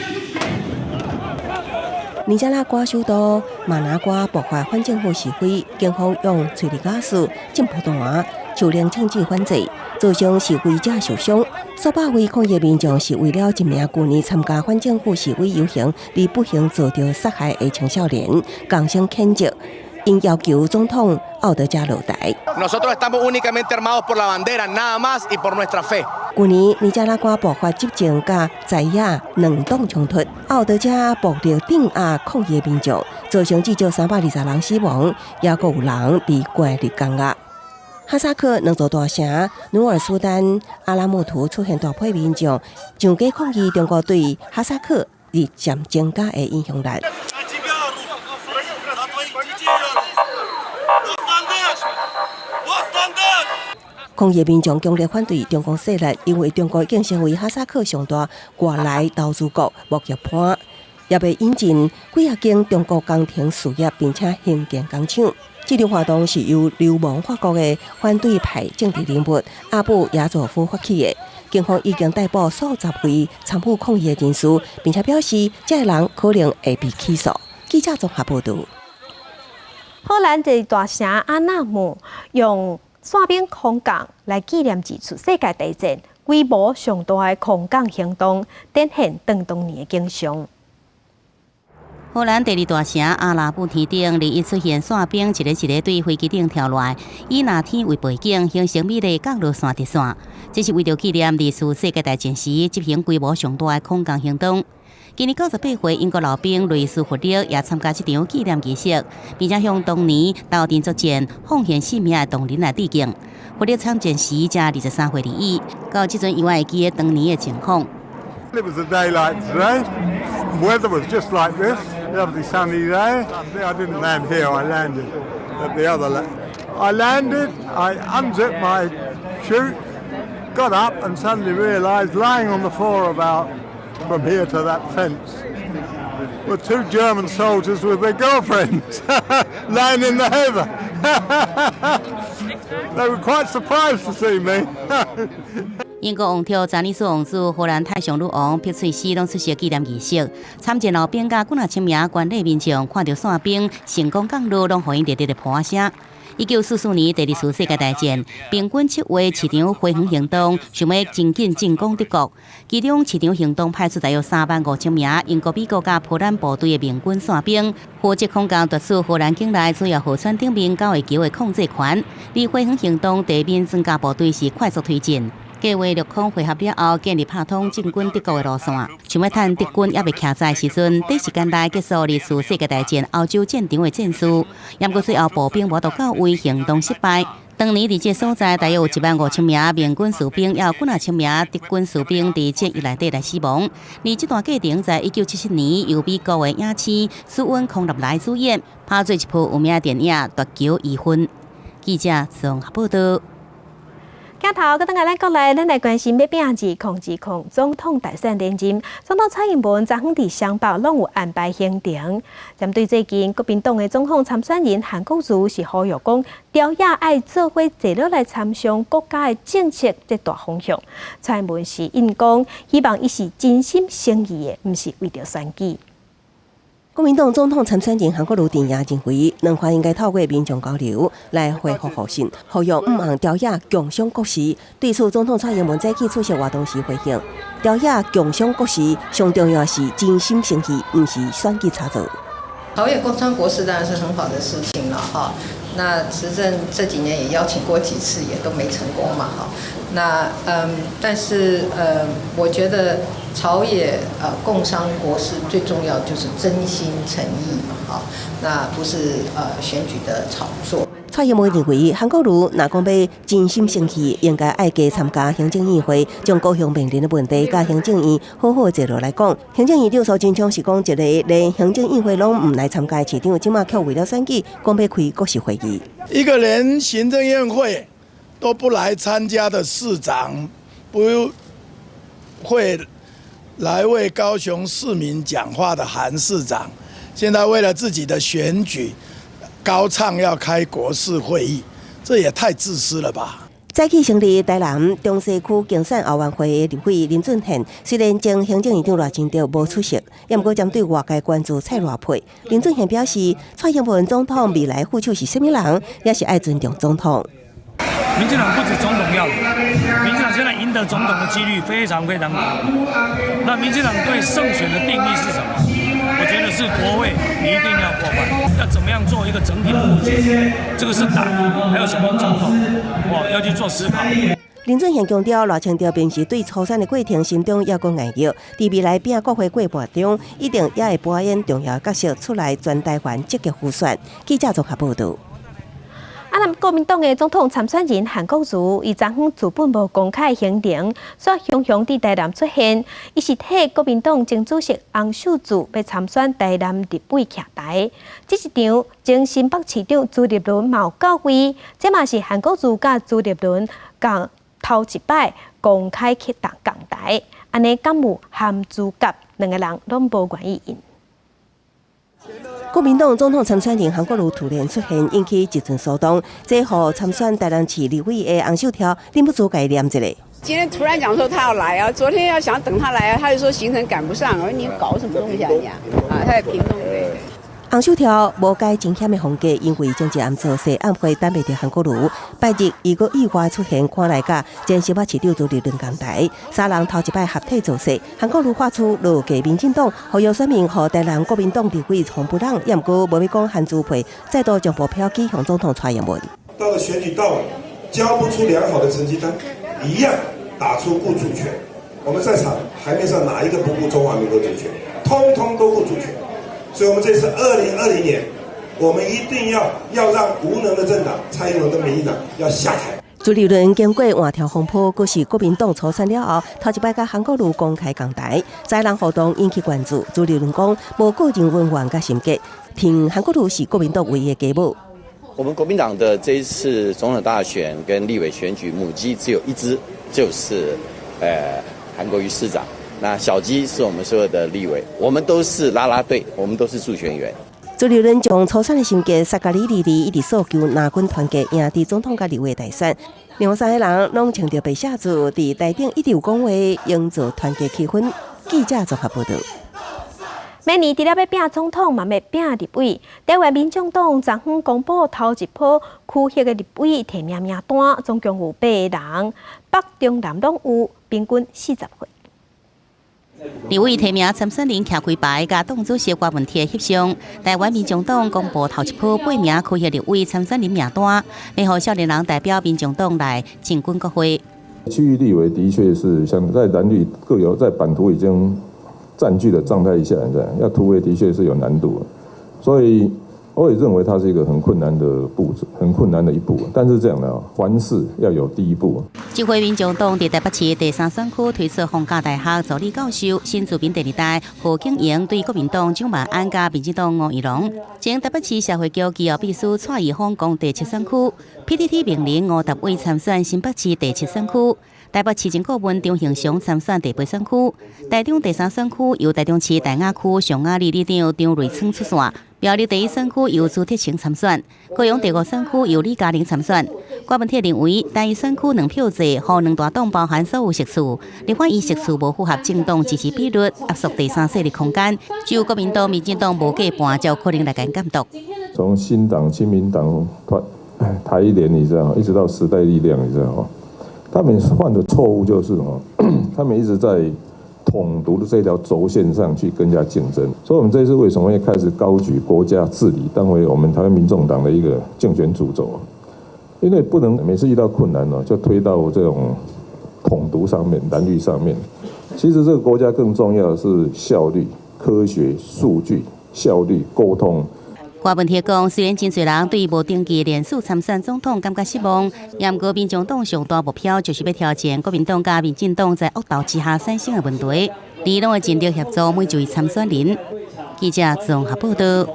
尼加拉瓜首都馬拿瓜爆發反政府示威，警方用催淚瓦斯、震波彈、手槍槍支反制，造成示威者受傷。數百位抗議民眾是為了一名舊年參加反政府示威遊行而不幸遭著殺害的青少年，共聲譴責，𪜶要求總統奧德加落台。 Nosotros estamos únicamente armados por la bandera, nada más y por nuestra fe。舊年尼加拉瓜爆發執政佮在野兩黨衝突，奧德加暴力鎮壓抗議民眾，造成至少320人死亡，也閣有人被關入監獄。哈薩克兩座大城努爾蘇丹、阿拉木圖出現大批民眾上街抗議中國對哈薩克日漸增加的影響力。抗議民眾強烈反對中國勢力，因為中國已經成為哈薩克上大外來投資國貿易伴，也欲引進幾仔間中國工程事業，並且興建工廠。這場活動是由流亡法國的反對派政治人物阿布亞佐夫發起的。警方已經逮捕數十位參與抗議的人士，並且表示這个人可能會被起訴。記者綜合報道。荷蘭的大城阿納姆用傘兵空降來紀念二次世界大戰規模上大的空降行動，展現當年的景象。荷蘭第二大城阿拉布天頂，21出現傘兵，一个一个對飛機頂跳落來，以藍天為背景，形成美麗降落傘直線。這是為著紀念二次世界大戰時執行規模上大的空降行動。今年98歲英國老兵雷斯弗勒也參加這場紀念儀式，並且向當年投陣作戰、奉獻性命的同仁來致敬。弗勒參戰時才23歲而已，到這陣猶會記得當年的情況。 It was a day like today. Weather was just like this. Lovely sunny day. I didn't land here. I landed at the other I landed, I unzipped my chute, got up and suddenly realized lying on the floor about from here to that fence were two German soldiers with their girlfriends lying in the heather. They were quite surprised to see me. 英國王儲查理斯王子、荷蘭太上女王碧翠絲攏出席紀念儀式。參戰老兵佮幾若千名觀禮民眾看著傘兵成功降落，攏予𪜶熱烈的拍聲。1944年第二次世界大戰，盟軍策劃市場花園行動，想欲真緊進攻德國。其中市場行動派出大約3萬5千名英國、美國佮波蘭部隊的盟軍傘兵，負責空降奪取荷蘭境內主要河川頂面九个橋的控制權。而花園行動地面裝甲部隊是快速推進。計劃陸空會合了後，建立拍通進軍德國的路線。想欲趁德軍猶未徛在時陣，短時間內結束二次世界大戰歐洲戰場的戰事。毋過最後步兵無到位，行動失敗。當年佇這所在，大約有1萬5千名盟軍士兵，也有幾若千名德軍士兵佇戰役內底來死亡。而這段過程，在1977年由美國的影星史溫康納萊主演，拍做一部有名的電影《奪橋遺恨》。記者綜合報導。鏡頭，閣轉來咱國內，咱來關心欲拼2020總統大選連任。總統蔡英文昨昏佇雙北攏有安排行程。針對最近國民黨的總統參選人韓國瑜是呼籲講，朝野愛做伙坐落來參商國家的政策，這大方向。蔡英文是應講，希望伊是真心誠意的，毋是為著選舉。國民黨總統參選人韓國瑜陣營認為，兩岸應該透過民眾交流來恢復互信，呼籲毋通朝野共商國是。對此，總統蔡英文早起出席活動時回應：朝野共商國是，上重要是真心誠意，毋是選舉炒作。朝野共商國是當然是很好的事情了哈。那執政這幾年也邀請過幾次，也都沒成功嘛哈。那但是我覺得朝野共商國是最重要就是真心誠意嘛哈。那不是選舉的炒作。蔡英文認為，韓國瑜若講欲真心誠意，應該愛加參加行政院會，將高雄面臨的問題佮行政院好好坐落來講。行政院長蘇貞昌是講一個連行政院會攏毋來參加的市長，這馬卻為了選舉，講欲開國是會議。一個連行政院會都不來參加的市長，不會來為高雄市民講話的韓市長，現在為了自己的選舉，高唱要開國是會議，這也太自私了吧！早起成立台南中西區競選後援會的立委林俊憲，雖然前行政院長賴清德無出席，也毋過針對外界關注蔡賴配，林俊憲表示，蔡英文總統未來副手是啥物人，也是愛尊重總統。民進黨不止總統要贏，民進黨現在贏得總統的幾率非常非常高。那民進黨對勝選的定義是什麼？我覺得是國會一定要過半，要怎麼樣做一個整體的布局？這個是黨還有小汪總統，哇，要去做思考。林俊憲強調，賴清德平時對初選的過程心中猶閣硬熱，佇未來拼國會過半中，一定也會扮演重要角色出來全台灣積極輔選。記者綜合報導。啊，那國民黨的總統參選人韓國瑜，伊昨昏自本無公開行程，煞雄雄佇台南出現，伊是替國民黨前主席洪秀柱欲參選台南立委徛台。這一場前新北市長朱立倫嘛有到位，這嘛是韓國瑜佮朱立倫共頭一擺公開去共台，按呢敢有韓朱結兩個人攏無願意應。國民黨總統參選人韓國瑜突然出現，引起一陣騷動，這予參選台南市立委的洪秀柱忍不住共伊念一下。今天突然講說他要來啊，昨天要想等他來啊，他就說行程趕不上。我說你搞什麼東西啊你啊？啊，他在屏東對。洪秀柱無改真險的風格，因為前一暗造勢暗會等袂著韓國瑜，拜日伊閣意外出現，看來佮前新北市長朱立倫仝台，三人頭一擺合體造勢。韓國瑜發出落架民進黨，呼籲選民予台南國民黨立委黃不朗，也毋過無欲講韓朱配，再度將目標指向總統蔡英文。到了選舉到了，交不出良好的成績單，一樣打出顧主權。我們在場台面上哪一個不顧中華民國主權？通通都顧主權。所以，我們這次2020年，我們一定要讓無能的政黨蔡英文跟民進黨要下台。朱立倫經過換柱風波，閣是國民黨初選了後，頭一擺佮韓國瑜公開仝台，三人互動引起關注。朱立倫講，無個人恩怨佮心結，挺韓國瑜是國民黨唯一的家母。我們國民黨的這一次總統大選跟立委選舉，母雞只有一隻，就是韓國瑜市長。那小雞是我們所有的立委，我們都是啦啦隊，我們都是助選員。朱立倫將初選的心結殺共李麗麗，一直訴求藍軍團結贏佇總統佮立委大選。另外三个人攏穿著白寫字，佇台頂一直有講話，營造團結氣氛。記者綜合報導。明年除了欲拚總統，嘛欲拚立委。台灣民眾黨昨昏公布頭一波區域的立委提名名單，總共有八个人，北中南攏有，平均40歲。立委提名參選人徛開牌，佮黨主席郭文鐵翕相。台灣民眾黨公布頭一波八名區域立委參選人名單，欲予少年人代表民眾黨來進軍國會。區域立委的確是像在藍綠各有在版圖已經佔據的狀態下，要突圍的確是有難度，所以我也認為它是一個很困難的步驟，很困難的一步。但是這樣的，凡事要有第一步。這回民眾黨佇台北市第三選區推出逢甲大學助理教授、新住民第二代何景榮對國民黨蔣萬安佮民進黨吳怡農，前台北市社會局機要秘書蔡怡峰攻第七選區，PTT 名人吳達偉參選新北市第七選區。台北市政顧問張興祥參選第八選區，台中第三選區由台中市大雅區上雅里里長張瑞春出線，苗栗第一選區由朱鐵成參選，高雄第五選區由李嘉玲參選。郭文鐵認為，單一選區兩票制，予兩大黨包含所有席次，立法院席次無符合政黨支持比率，壓縮第三勢力空間，只有國民黨、民進黨無過半，才有可能來共監督。從新黨、親民黨、台聯，你知道，一直到時代力量，你知道。他們犯的錯誤就是什麼？他們一直在統獨的這條軸線上去跟人家競爭。所以，我們這次為什麼會開始高舉國家治理當為我們台灣民眾黨的一個競選主軸？因為不能每次遇到困難呢，就推到這種統獨上面、藍綠上面。其實，這個國家更重要的是效率、科學、數據、效率、溝通。郭文鐵講，雖然真濟人對無登記連署參選總統感覺失望，毋過民眾黨上大目標就是欲挑戰國民黨佮民進黨在惡鬥之下產生的問題，伊攏會盡力協助每一位參選人。記者綜合報導。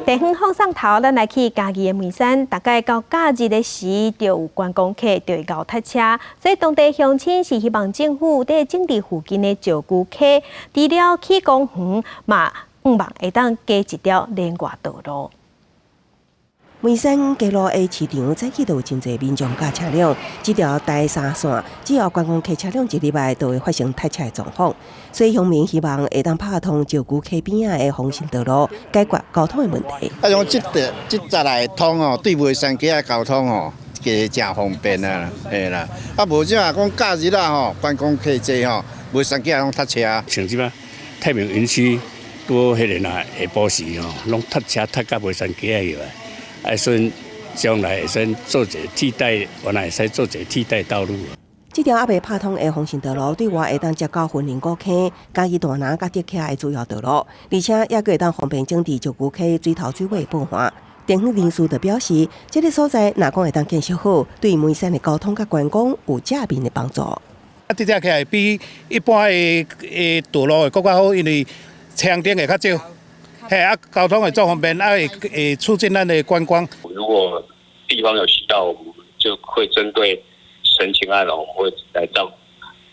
地方放送頭，咱來去嘉義的梅山，大概到假日的時，就有觀光客就會𠢕塞車，所以當地鄉親是希望政府佇整治附近的石龜溪，除了起公園嘛，向望會當加一條連外道路。梅山街路的市場早起就有真濟民眾佮車輛，這條台三線只要觀光客車輛一入來，就會發生塞車的狀況。所以鄉民希望會當拍通石龜溪邊仔的豐盛道路，解決交通的問題。啊，像這條這閘來通哦，對梅山街的交通哦，加誠方便啊，嘿啦。啊，無這講假日啦吼，觀光客濟吼，梅山街攏塞車。像這擺太平園區拄彼个啊，下晡時吼，攏塞車塞到梅山街去啊。啊，算將來會使做一個替代，原來會使做一個替代道路。這條猶未拍通的豐盛道路，對外會當接到雲林古坑、嘉義大林佮竹崎的主要道路，而且也閣會當方便整治石龜溪水頭水尾的駁岸。地方人士就表示，這个所在若講會當建設好，對梅山的交通佮觀光有正面的幫助。啊，這隻起來比一般的道路會閣較好，因為車紅燈會較少。嘿啊，交通會足方便，啊會促進咱的觀光。如果地方有需要，我們就會針對陳情案，我們會來召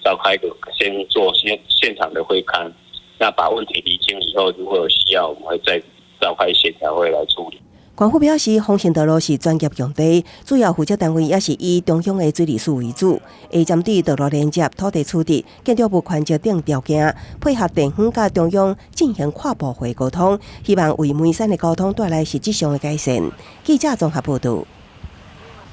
開一個先做先現場的會勘，那把問題釐清以後，如果有需要，我們會再召開協調會來處理。官府表示，豐盛道路是專業用地，主要負責單位也是以中央的水利署為主，會針對道路連接、土地處置、建築物寬窄等條件，配合地方佮中央進行跨部會溝通，希望為梅山的交通帶來實質上的改善。記者綜合報導。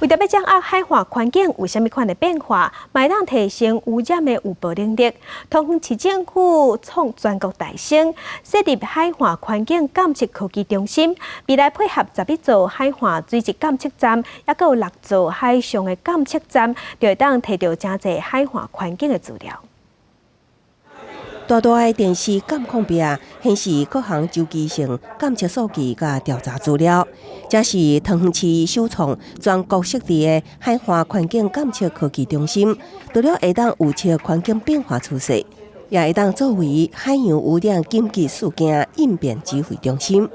為著欲掌握海岸環境有啥物款的變化，嘛會當提升污染的預報能力。桃園市政府創全國第先設立海岸環境監測科技中心，未來配合11座海岸水質監測站，抑閣有六座海上的監測站，就會當提著誠濟海岸環境的資料。大大的電視監控壁顯示各項周期性監測數據佮調查資料，這是桃園市首創全國設置的海岸環境監測科技中心，除了會當預測環境變化趨勢，也會當作為海洋污染緊急事件應變指揮中心。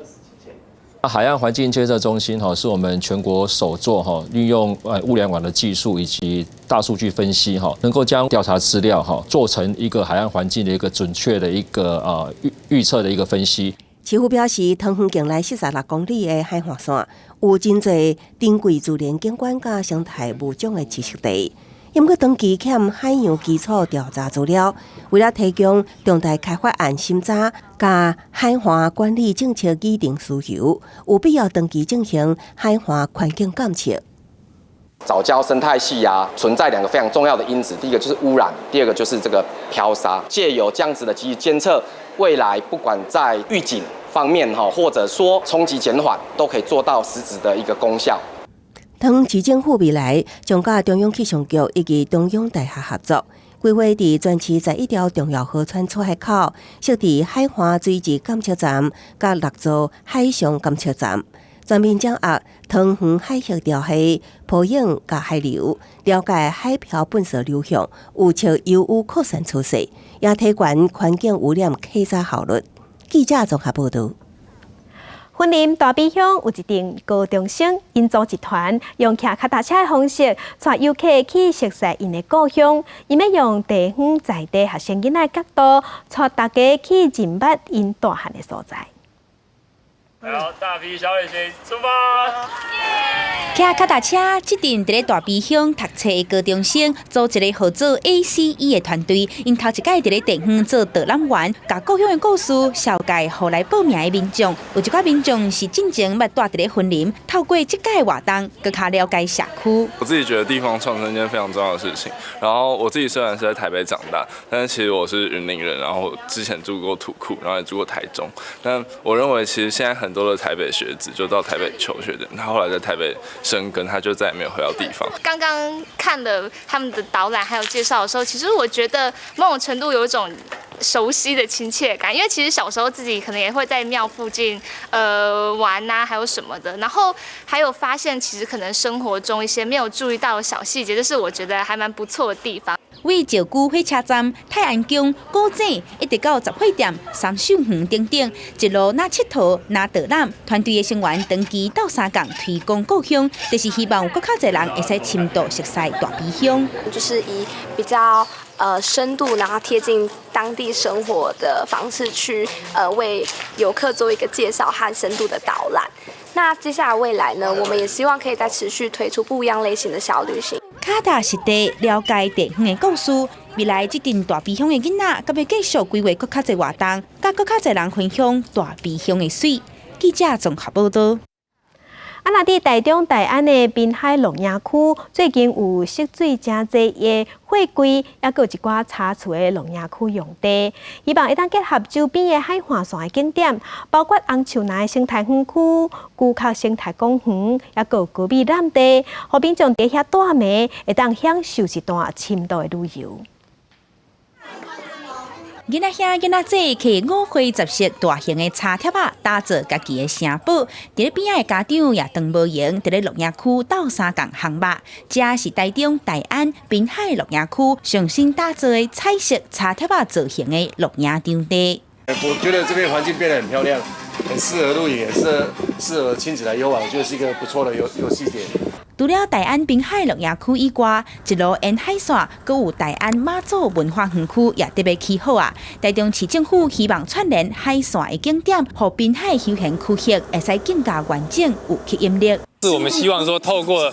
海岸環境監測中心哈，是我們全國首座哈，運用物聯網的技術以及大數據分析哈，能夠將調查資料哈做成一個海岸環境的一個準確的一個預預測的一個分析。市府表示，桃園境內46公里的海岸線有真濟珍貴自然景觀佮生態物種的棲息地。毋過長期欠海洋基礎調查資料，為了提供重大開發案審查佮海岸管理政策擬定需求，有必要長期進行海岸環境監測。藻礁生態系啊，存在兩個非常重要的因子，第一個就是污染，第二個就是這個漂沙。借由這樣子的機監測，未來不管在預警方面哈，或者說衝擊減緩，都可以做到實質的一個功效。桃園市政府未來將佮中央氣象局以及中央大學合作，規劃佇全市11條重要河川出海口設置海岸水質監測站，佮六座海上監測站，全面掌握桃園海域潮汐、波湧佮海流，了解海漂垃圾流向，預測油污擴散趨勢，也提懸環境污染稽查效率。記者綜合報導。雲林大埤鄉有一陣高中生，𪜶組一團用騎跤踏車的方式，帶遊客去熟悉𪜶的故鄉。𪜶欲用地方在地學生囡仔的角度，帶大家去認捌𪜶大漢的所在。好，大埤小旅行出發！騎跤踏車，這陣佇咧大埤鄉讀冊的高中生，組一个號做 ACE 的團隊，𪜶頭一擺佇咧地方做導覽員，共故鄉的故事紹介予來報名的民眾。有一寡民眾是進前捌蹛佇咧雲林，透過這屆活動，閣較了解社區。我自己覺得地方創生一件非常重要的事情。然後我自己雖然是在台北長大，但是其實我是雲林人，然後之前住過土庫，然後也住過台中。但我認為其實現在很多的台北學子就到台北求學的，他後來在台北生根，他就再也沒有回到地方。剛剛看了他們的導覽還有介紹的時候，其實我覺得某種程度有一種熟悉的親切感，因為其實小時候自己可能也會在廟附近玩啊，還有什麼的，然後還有發現其實可能生活中一些沒有注意到的小細節，就是我覺得還蠻不錯的地方。為石龜火車站、泰安宮、古井，一直到雜貨店、三秀園等等，一路若𨑨迌若導覽，團隊的成員長期鬥相共推廣故鄉，就是希望有閣較濟人會使深度熟悉大埤鄉。就是以比較深度，然後貼近當地生活的方式去為遊客做一個介紹和深度的導覽。那接下來未來呢，我們也希望可以再持續推出不一樣類型的小旅行。跤踏實地了解地方的故事，未來這陣大埤鄉的囡仔，閣欲繼續規劃閣較濟活動，佮閣較濟人分享大埤鄉的媠。記者綜合報導。啊，若佇台中大安的濱海露營區，最近有蓄水誠濟的貨櫃，抑閣有一寡柴厝的露營區用地，希望會當結合周邊的海岸線的景點，包括紅樹林生態園區、龜殼生態公園，抑閣有高美湳地，予民眾佇遐蹛暝，會當享受一段深度的旅遊。囡仔兄、囡仔姊摕五花十色大型的柴貼仔，打造家己的城堡。佇咧邊仔的家長也當無閒，佇咧露營區鬥相共烘肉。這是台中大安濱海露營區上新打造的彩色柴貼仔造型的露營場地。我覺得這邊環境變得很漂亮，很適合露營，也是適合親子來遊玩，我覺得是一個不錯的遊遊憩點。除了大安濱海露營區以外，一路沿海線，閣有大安媽祖文化園區也特別起好啊！台中市政府希望串聯海線的景點，予濱海休閒區域會使更加完整、有吸引力。是我們希望說，透過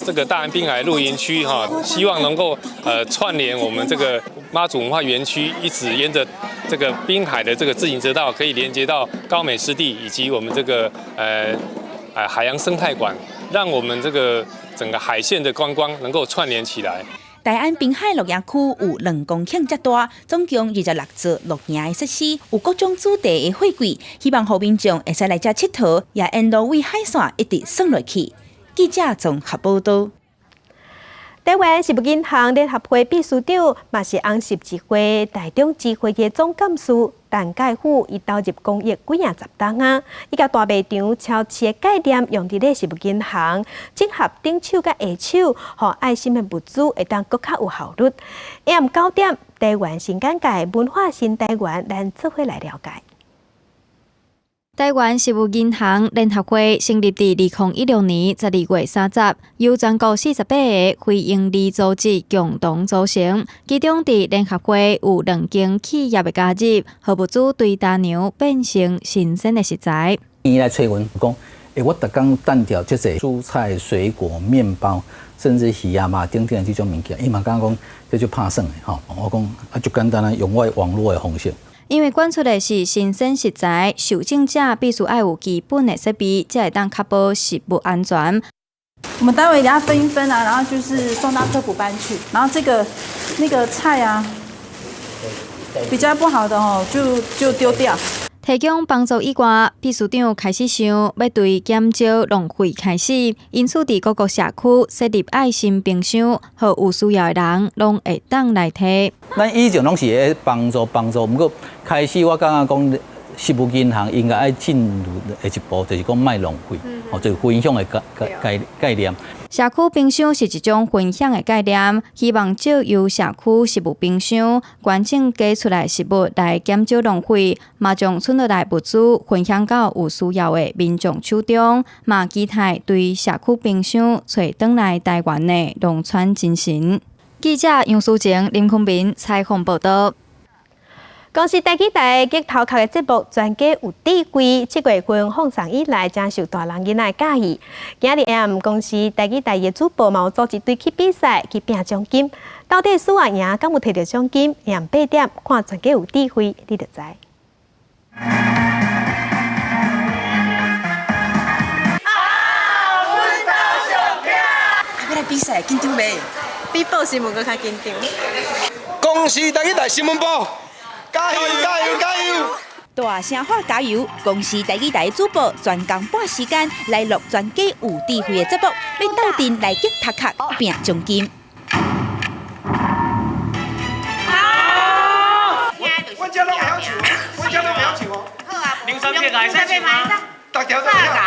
這個大安濱海露營區哈，希望能夠串聯我們這個媽祖文化園區，一直沿着這個濱海的這個自行車道，可以連接到高美濕地以及我們這個海洋生態館。讓我們這個整個海線的觀光能夠串聯起來。大安濱海露營區有2公頃遮大，總共26座露營的設施，有各種主題的貨櫃，希望予民眾會使來遮𨑨迌，也沿路對海線一直耍落去。記者綜合報導。台灣食物銀行聯合會秘書長，嘛是紅十字會台中支會的總幹事陳介富，伊投入公益幾仔十冬啊！伊共大賣場超市的概念用佇咧食物銀行，整合頂手佮下手，予愛心的物資會當閣較有效率。下暗9點，台灣新簡介文化新台灣，咱做伙來了解。台灣食物銀行聯合會成立佇2016年12月30，由全國48個非營利組織共同組成。其中，佇聯合會有兩間企業的加入，予物資對大娘變成新鮮的食材。伊來揣阮講，欸，我逐工單調這濟蔬菜、水果、麵包，甚至魚啊、肉等等這種物件，伊嘛感覺講這足拍算的吼。我講啊，足簡單啊，用我的網路的方式。因為捐出的是新鮮食材，受贈者必須愛有基本的設備，才會當確保食物安全。我們待會給他分一分啊，然後就是送到科普班去。然後這個那個菜啊，比較不好的哦，就丟掉。提供幫助以外，秘書長開始想欲對減少浪費開始，因此佇各個社區設立愛心冰箱，予有需要的人攏會當來提。咱以前攏是咧幫助幫助，毋過開始我感覺講，食物銀行應該愛進入的一步，就是講莫浪費，哦，就是分享的概念。社區冰箱是一種分享的概念，希望藉由社區食物冰箱捐贈加出來食物來減少浪費，嘛將剩落來物資分享到有需要的民眾手中，嘛期待對社區冰箱揣轉來台灣的農村精神。記者楊淑靜、林坤明採訪報導。公視台語台激頭殼的節目《全家有智慧》7月份放送以來，誠受大人囡仔的佮意。今日下公視台語台的主播嘛有組織隊去比賽，去拼獎金。到底輸抑贏，敢有提著獎金？下暗8點看《全家有智慧》，你就知。啊！阮兜上巧。欲來比賽，緊張袂？比報新聞閣較緊張。公視台語台新聞部。加油加油加油！大聲喊加油！公視台語台主播專工半時間來錄全家有智慧的節目，欲鬥陣來激頭殼拼獎金。好！阮遮攏會曉唱，阮遮攏會曉唱哦。好啊，劉三撇會使唱嗎？逐條都會曉。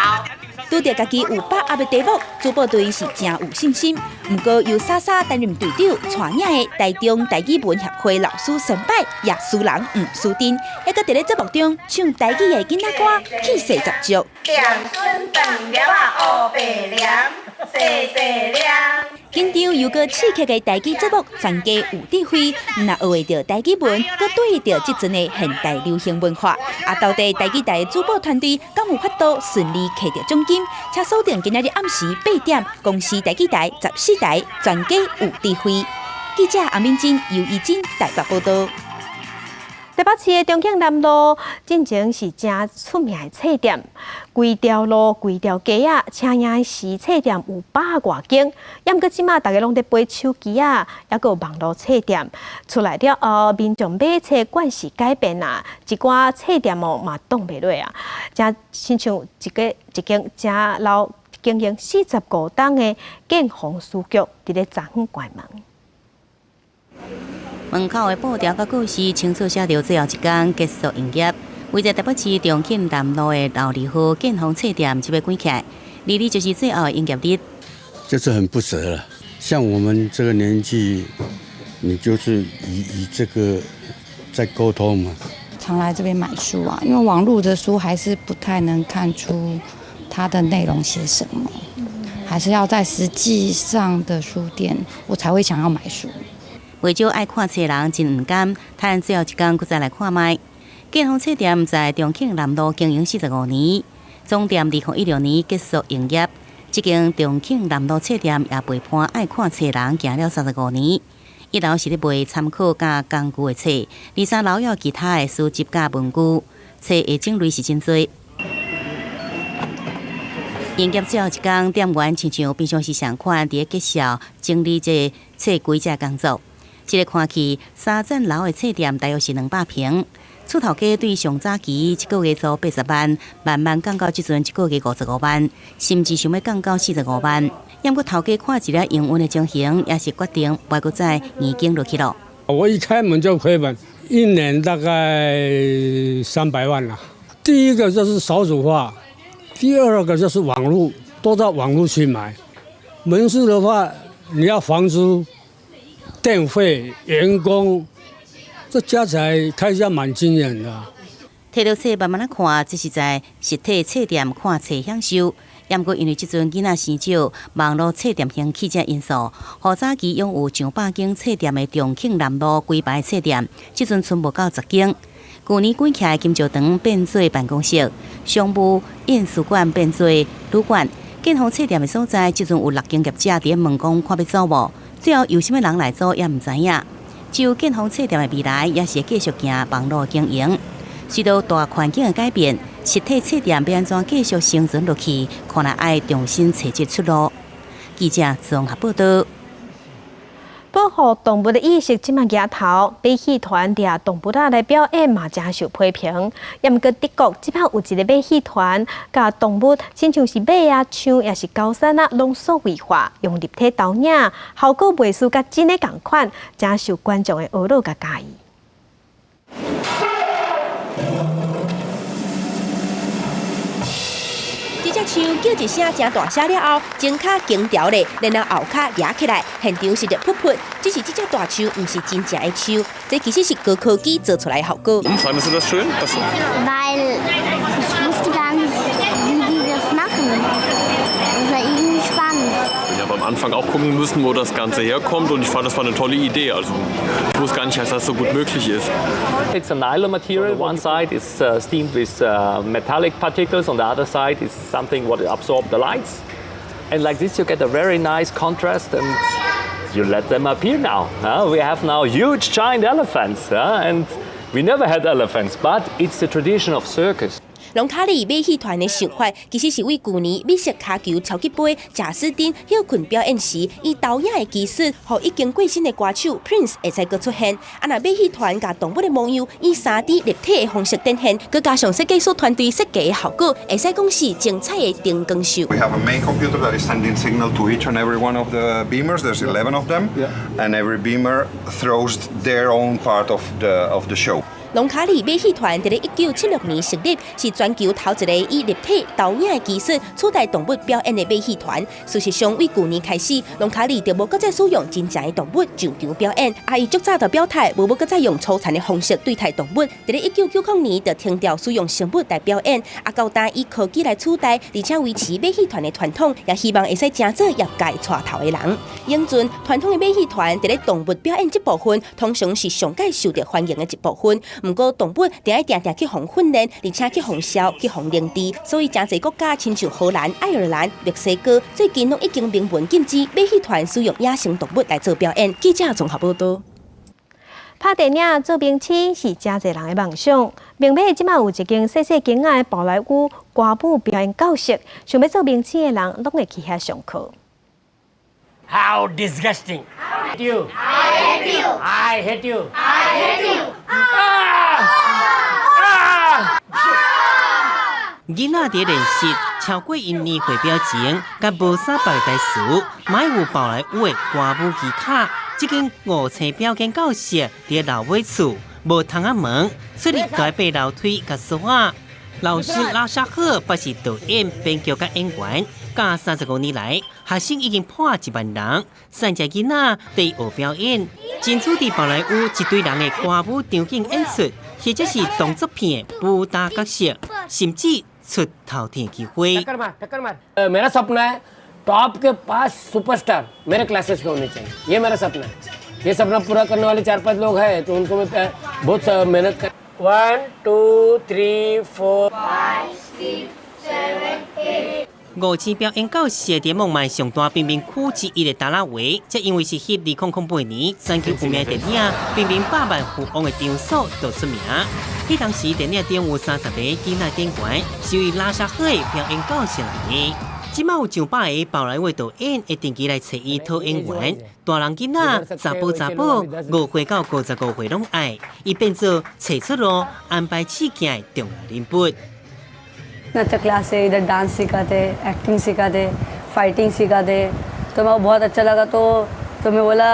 拄著家己有把握的題目，主播隊是誠有信心。毋過由莎莎擔任隊長，帶領的台中台語文協會老師先擺，也輸人毋輸陣。還閣佇咧節目中唱台語的囡仔歌，氣勢十足。鹹筍飯粒仔烏白涼，細細粒。緊張又閣刺激的台語節目，全家有智慧，毋若學會著台語文，閣對著這陣的現代流行文化。啊，到底台語台的主播團隊敢有法度順利摕著獎金？請鎖定今仔日暗時8點，公視台語台14台，全家有智慧。記者阿敏珍、尤怡珍台北報導。台北市的中慶南路，進前是誠出名的冊店，規條路、規條街仔，車影時冊店有百外間。猶毋過這馬逐家攏佇背手機仔，猶閣有網路冊店出來了後，民眾買冊慣勢改變啊，一寡冊店哦嘛擋袂落啊，誠親像一個一間誠老經營45冬的建宏書局，佇咧昨昏關門。門口的布條佮告示清楚寫著最後一工結束營業。位在台北市中慶南路的老字號建宏冊店，這欲關起來，22就是最後的營業日。就是很不捨了。像我們這個年紀，你就是以這個在溝通嘛。常來這邊買書啊，因為網路的書還是不太能看出它的內容寫什麼，還是要在實際上的書店，我才會想要買書。袂少愛看冊人真毋甘，趁最後一工閣再來看覓。建宏冊店在中慶南路經營45年，總店2016年結束營業。這間中慶南路冊店也陪伴愛看冊人行了35年。一樓是咧賣參考佮工具的冊，二三樓有其他的書籍佮文具，冊的種類是真濟。營業最後一工，店員親像平常時仝款，佇咧介紹整理這冊櫃這工作。這个看去，三層樓的冊店大約是200坪。厝頭家對上早期一個月租80萬，慢慢降到這陣一個月55萬，甚至想欲降到45萬。猶閣頭家看一下營運的情形，也是決定袂閣再硬經落去囉。我一開門就虧本，一年大概300萬啦。第一個就是少子化，第二個就是網路，都到網路去買。門市的話，你要房租、電費、員工，這加起來開銷蠻驚人的。提著冊慢慢仔看，這是在實體冊店看冊享受。毋過因為這陣囡仔生少，網路冊店興起這因素，予早期擁有上百間冊店的重慶南路規排冊店，這陣賰無夠10間。舊年關起來金石堂變做辦公室，商務印書館變做旅館。建宏冊店的所在，這陣有六間業者佇咧問講，看欲租無？最後由啥物人來租也毋知影。就建宏冊店的未來，也是會繼續行網路經營。隨著大環境的改變，實體冊店欲按怎繼續生存落去，可能愛重新揣這出路。記者綜合報道。保護動物的意識這馬抬頭，馬戲團掠動物仔來表演嘛，誠受批評。也毋過德國這擺有一个馬戲團，共動物親像是馬啊、象，抑是高山啊，攏數位化，用立體投影，效果袂輸佮真的仝款，誠受觀眾的呵咾佮佮意。這隻象叫一聲誠大聲了後，前跤弓調咧，然後後跤掠起來，現場是熱噗噗。只是這隻大象毋是真正的象，這其實是高科技做出來的效果。 Fandest du das schön? Weil ich wusste gar nicht, wie die das machen. Das war irgendwie spannend. Ich habe am Anfang auch gucken müssen, wo das Ganze herkommt, und ich fand, das war eine tolle Idee. Also ich wusste gar nicht, dass das so gut möglich ist. It's a nylon material. One side is steamed with metallic particles, on the other side is something what absorb the lights. And like this you get a very nice contrast and you let them appear now. We have now huge giant elephants, and we never had elephants, but it's the tradition of circus. 龍卡里馬戲團的想法，其實是為舊年美式跤球超級盃賈斯汀歇睏表演時，以投影的技術，予已經過身的歌手 Prince 會使閣出現。啊，若馬戲團共動物的模樣以3D 立體的方式展現，閣加上設計師團隊設計的效果，會使講是精彩的燈光秀。 We have a main computer that is sending signal to each and every one of the beamers. There's 11 of them, and every beamer throws their own part of the show. 龍卡里馬戲團佇咧1976年成立，是全球頭一个以立體投影的技術取代動物表演的馬戲團。事實上，對舊年開始，龍卡里就無閣再使用真正的動物上場表演。啊，伊足早就表態，無欲閣再用粗殘的方式對待動物。佇咧1990年就停掉使用生物來表演。啊，到今以科技來取代，而且維持馬戲團的傳統，也希望會使成做業界帶頭的人。永準傳統的馬戲團佇咧動物表演這部分，通常是上蓋受著歡迎的一部分。毋過動物定愛定定去予訓練，而且去予梢、去予靈治，所以誠濟國家，親像荷蘭、愛爾蘭、墨西哥，最近攏已經明文禁止馬戲團使用野生動物來做表演。記者綜合報道。拍電影做明星是誠濟人的夢想。明尾這馬有一間細細間仔的寶萊塢歌舞表演教室，想欲做明星的人攏會去遐上課。 How disgusting! I hate you! I hate you! I hate you! I hate you! 啊！囡仔佇練習超過𪜶年歲表情，佮無啥別的台詞，嘛有寶萊塢的歌舞技巧。這間五星表演教室佇樓尾厝，無窗仔門，出入該爬樓梯佮索仔。老師拉沙赫不是導演、編劇佮演員，佮35年來，學生已經破1萬人，三隻囡仔佇學表演，爭取佇寶萊塢一堆人的歌舞場景演出，或者是動作片的武打角色，甚至出頭天機會。 मेरा सपना है टॉप के पांच सुपरस्टार मेरे क्लासेस के होने चाहिए। ये मेरा सपना है। ये सपना पूरा करने वाले चार पांच लोग हैं, तो उनको मैं बहुत मेहनत कर। One, two, three, four। 五星表演教室佇孟買上大貧民區之一的達拉維，這因為是翕2008年全球有名電影《貧民百萬富翁》的場所，就出名。彼當時電影中有30個囡仔演員，是為拉沙赫的表演教室來的。這馬有上百个寶萊塢導演會定期來揣伊討演員，大人囡仔、查埔查某，5歲到55歲攏愛，伊變做揣出路、安排試鏡的重要人物。 नृत्य क्लास है, इधर डांस सिखाते, एक्टिंग सिखाते, फाइटिंग सिखाते, तो मैं बहुत अच्छा लगा। तो मैं बोला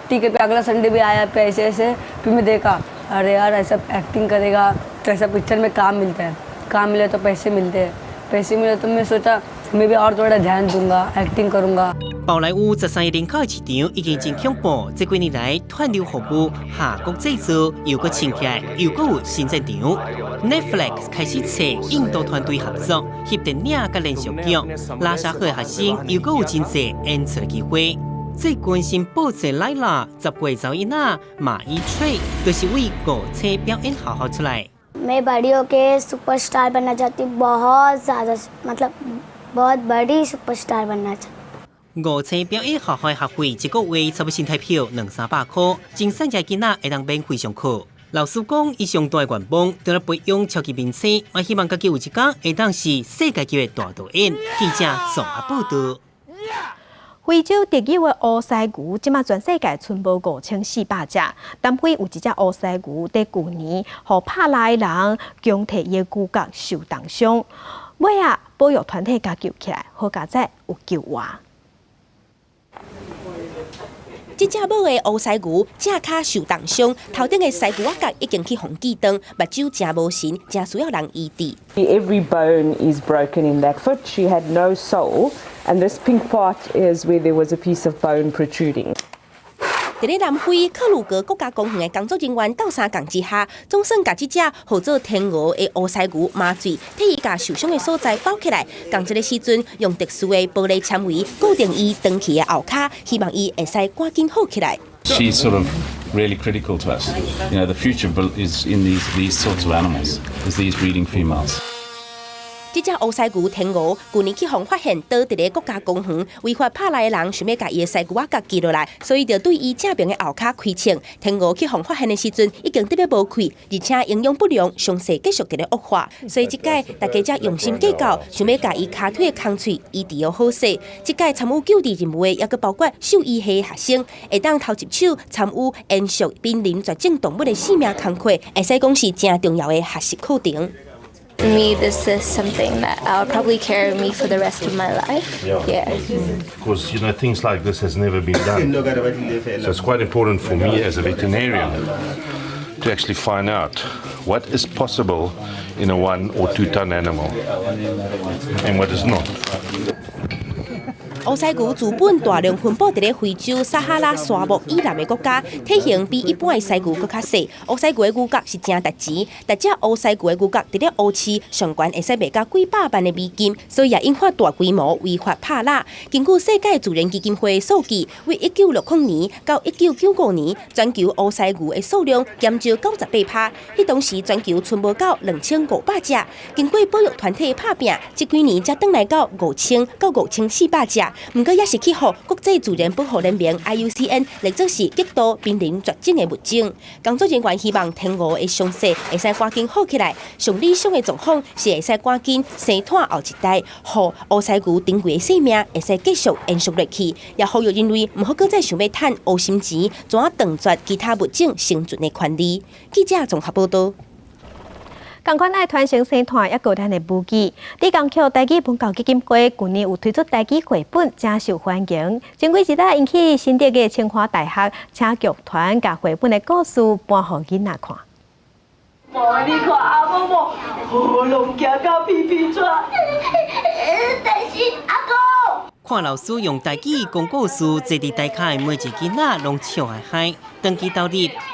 ठीक है। फिर अगला संडे भी आया, फिर ऐसे ऐसे फिर मैं देखा, अरे यार, ऐसा एक्टिंग करेगा तो ऐसा पिक्चर में काम मिलता है, काम मिले तो पैसे मिलते हैं, पैसे मिले तो मैं सोचा मैं भी और थोड़ा ध्यान दूंगा, एक्टिंग करूँगा। 寶萊塢13億人口的市場已經真恐怖，這幾年來串流服務下國製造又閣衝起來，又閣有新戰場。Netflix 開始揣印度團隊合作翕電影佮連續劇，拉沙好的學生又閣有真濟演出的機會。最近新報冊來啦，10歲查某囡仔馬伊翠就是為五星表演學校出來。 मैं बड़ी होके सुपरस्टार बनना चाहती हूँ, बहुत ज़्यादा, मतलब बहुत बड़ी सुपरस्टार बनना चाहती。五星表演學校的學費一個月差不多新台票兩三百箍，真散隻囡仔會當免費上課。老師講，伊上大的願望，除了培養超級明星，嘛希望家己有一天會當是世界級的大導演。記者綜合報導。非洲特有的烏犀牛，這馬全世界賰無5400隻。南非有一隻烏犀牛，佇舊年，予拍獵的人強提伊的牛角受重傷，尾仔保育團體共救起來，好佳哉有救活。這隻母的烏犀牛正跤受重傷，頭頂的犀牛仔角已經去予鋸斷，目睭誠無神，誠需要人醫治。 Every bone is broken in that foot. She had no sole, and this pink part is where there was a piece of bone protruding. 佇咧南非克魯格國家公園的工作人員鬥相共之下，總算共這隻號做天鵝的烏犀牛麻醉，替伊共受傷的所在包起來。仝一个時陣，用特殊的玻璃纖維固定伊斷去的後跤，希望伊會使趕緊好起來。 She's sort of really critical to us. The future is in these sorts of animals, is these breeding females. 這隻烏犀牛天鵝，舊年去予發現倒佇咧國家公園，違法拍獵的人想欲共伊的犀牛仔角鋸落來，所以就對伊正爿的後跤開槍。天鵝去予發現的時陣，已經得欲無氣，而且營養不良，傷勢繼續佇咧惡化。所以這擺大家才用心計較，想欲共伊跤腿的空喙醫治予好勢。這擺參與救治任務的，猶閣包括獸醫系的學生，會當頭一手參與延續瀕臨絕種動物的性命工課，會使講是誠重要的學習課程。 For me, this is something that I'll probably carry me for the rest of my life. Yeah. Because things like this has never been done. So it's quite important for me as a veterinarian to actually find out what is possible in a 1 or 2 ton animal and what is not. 烏犀牛自本大量分布佇咧非洲撒哈拉沙漠以南的國家，體型比一般的犀牛閣較細。烏犀牛的牛角是誠值錢，逐隻烏犀牛的牛角佇咧烏市上懸會使賣到幾百萬的美金，所以也引發大規模違法拍獵。根據世界自然基金會的數據，為1960年到1995年，全球烏犀牛的數量減少98%，彼當時全球賰無到2500隻。經過保育團體的拍拚，這幾年才轉來到5000到5400隻。毋過，也是去予國際自然保護聯盟 IUCN 列做是極度瀕臨絕種的物種。工作人員希望天鵝的傷勢會使趕緊好起來。上理想的狀況是會使趕緊生湠後一代，予烏犀牛珍貴的性命會使繼續延續落去。也呼籲人類毋好閣再想欲趁烏心錢，怎樣斷絕其他物種生存的權利。記者綜合報導。仝款愛傳承生湠，猶閣咱的母語。李江橋台語文教基金會舊年有推出台語繪本，誠受歡迎。前幾日啊，𪜶去新竹的清華大學，請劇團共繪本的故事搬予囡仔看。無你看阿某某，喉嚨驚到皮皮喘，但是阿公。看老師用台語講故事，坐佇台跤的每一个囡仔攏笑嗨嗨。長期投入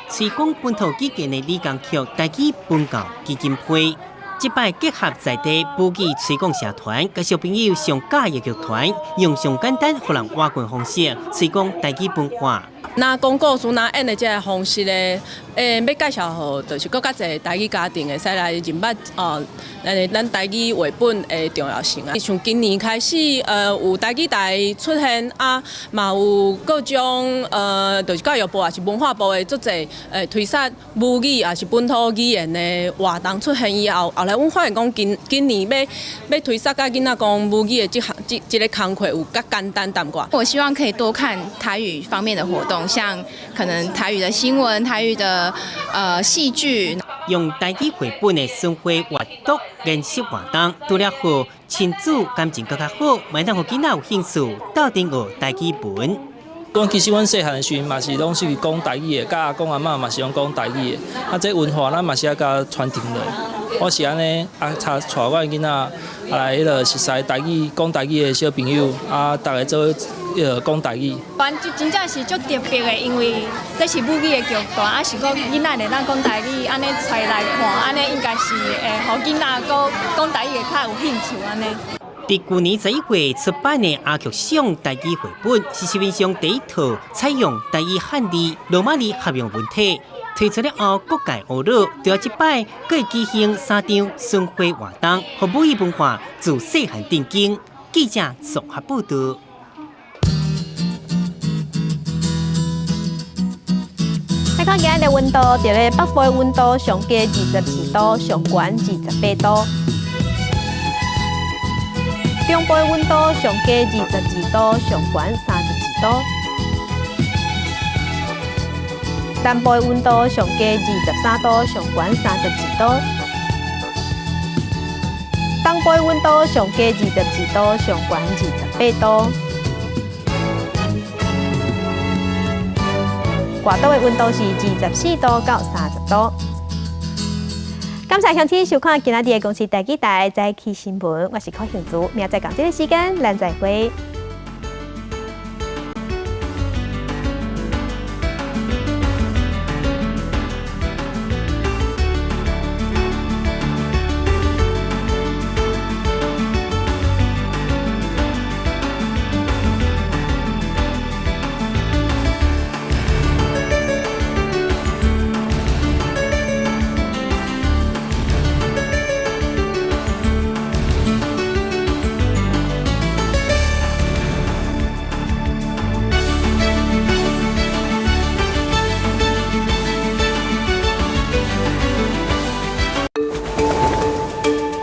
推廣本土語言的李江橋台語文教基金會，這擺結合在地母語推廣社團，佮小朋友上喜歡的劇團，用上簡單、予人活過方式推廣台語文化。若講故事，若演的這个方式咧，欲介紹予就是閣較濟台語家庭會使來認捌哦，咱台語繪本的重要性啊。像今年開始，有台語台出現啊，嘛有各種就是教育部抑是文化部的足濟推捒母語抑是本土語言的活動出現以後，後來阮發現講今年欲推捒佮囡仔講母語的這項這個工課有較簡單淡薄。我希望可以多看台語方面的活動，像可能台語的新聞、台語的戲劇。用台語繪本的巡迴閱讀研習活動，除了予親子感情閣較好，嘛會當予囡仔有興趣鬥陣學台語文。講其實阮細漢的時陣嘛是攏是講台語的，佮阿公阿嬤嘛是攏講台語的。啊，這文化咱嘛是愛共傳承落。我是按呢，啊，帶帶我的囡仔來彼落熟似台語、講台語的小朋友，啊，逐家做伙講台語。反正真正是足特別的，因為這是母語的劇團，啊是講囡仔會當講台語，按呢揣來看，按呢應該是會予囡仔閣講台語會較有興趣按呢。佇舊年11月出版的阿劇上台語繪本，是市面上第一套採用台語漢字、羅馬字合用文體。推出了後，各界呵咾，除了這擺，閣會舉行三場巡迴活動，予母語文化自細漢定根。記者綜合報道。來看今日的溫度，佇咧北部的溫度上低22度，上懸28度。中部的溫度上低22度，上懸32度。南部的溫度上低23度，上懸32度。東部的溫度上低22度，上懸28度。外島的溫度是24度到30度。感謝鄉親收看今仔日的公視台語台早起新聞，我是柯杏珠，明仔載仝這个時間，咱再會。